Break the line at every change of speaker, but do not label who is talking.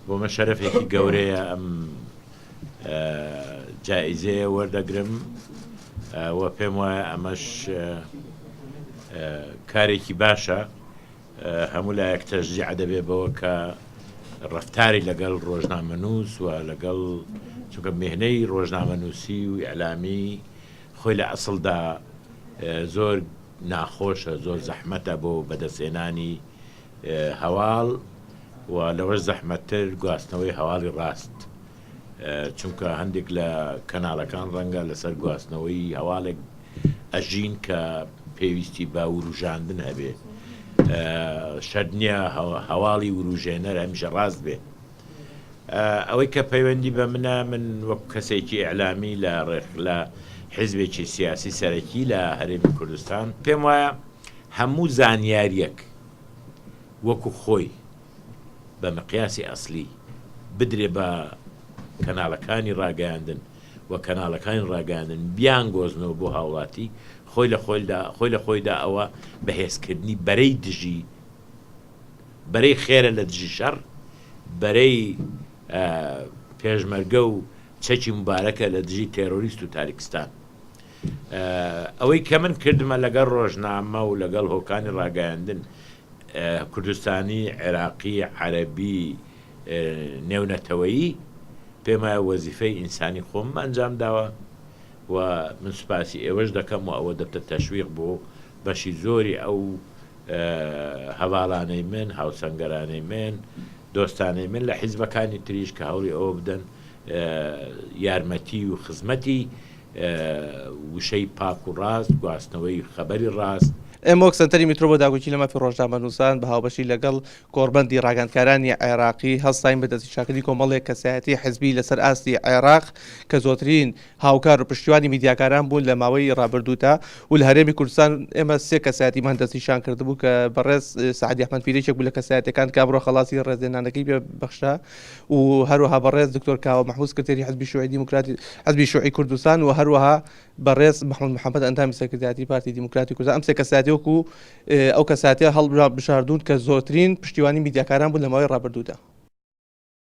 بۆ من شەرەفێکی گەورەیە ئەم جائیزەیە وەردەگرم و پێم وایە ئەمەش کارێکی باشە هەموو لایەک تەشجیع دەبێ بەوە کە ڕەفتاری لەگەڵ ڕۆژنامەنووس و لەگەڵ چونکە مهنەی ڕۆژنامەنووسی و ئیعلامی خۆی لە ئەسڵدا زۆر ناخۆشە زۆر زەحمەتە بۆ بەدەستهێنانی هەواڵ و لەوەش زەحمەتتر گواستنەوەی هەواڵی ڕاست چونکە هەندێک لە کەناڵەکان ڕەنگە لەسەر گواستنەوەی هەواڵێک ئەژین کە پێویستی بە وروژاندن هەبێ شەرت نییە هەواڵی وروژێنەر هەمیشە ڕاست بێ ئەوەی کە پەیوەندی بە منە من وەک کەسێکی ئیعلامی لە ڕێک لە حیزبێکی سیاسی سەرەکی لە هەرێمی کوردستان پێم وایە هەموو زانیاریەک وەکو خۆی بە مقیاسی ئەسلی بدرێ بە کەناڵەکانی ڕاگەیاندن و کەناڵەکانی ڕاگەیاندن بیانگۆزنەوە بۆ هاوڵاتی خۆی لە خۆیدا خۆی لە خۆیدا ئەوە بەهێزکردنی بەرەی دژی بەرەی خێرە لە دژی شەڕ بەرەی پێشمەرگە و چەکی مبارەکە لە دژی تێرۆریست و تاریکستان. ئەوەی کە من کردمە لەگەڵ ڕۆژنامە و لەگەڵ هۆکانی ڕاگەیاندن کوردستانی، عێراقی، عەرەبی، نێونەتەوەیی پێم وایە وەزیفەی ئینسانی خۆمم ئەنجام داوە و من سوپاسی ئێوەش دەکەم و ئەوە دەبتە تەشویق بۆ بەشی زۆری ئەو هەڤاڵانەی من، هاوسەنگەرانەی من، دۆستانەی من لە حیزبەکانی تریش کە هەوڵی ئەوە بدەن یارمەتی و خزمەتی وشەی پاک و ڕاست، گواستنەوەی خەبەری ڕاست.
ئێمە وەک سەنتەری میترۆ بۆ داکۆکی لە مافی ڕۆژنامەنووسان بە هاوبەشی لەگەڵ کۆڕبەندی ڕاگەیاندکارانی عێراقی هەستاین بە دەستنیشانکردنی کۆمەڵێک کەسایەتی حزبی لەسەر ئاستی عێراق کە زۆرترین هاوکار و پشتیوانی میدیاکاران بوون لە ماوەی ڕابردوودا و لە هەرێمی کوردستان ئێمە سێ کەسایەتیمان دەستنیشان کردبوو کە بەڕێز سەعدی ئەحمەد پیر یەکێک بوو لە کەسایەتیەکان کە ئەمڕۆ خەڵاتی ڕێزلێنانەکەی پێ بەخشرا و هەروەها بەڕێز دکتۆر کاوە مەحموود سکرتێری حزبی شیوعی دیموکراتی حزبی شیوعی کوردستان و هەروەها بەڕێز محمود محەممەد ئەندامی سەرکردایەتی پارتی دیموکراتی کوردستان ئەم سێ کەسایەتی وەکو ئەو کەسایەتیە هەڵبژاردوون کە زۆرترین پشتیوانی میدیاکاران بوون لە ماوەی ڕابردوودا.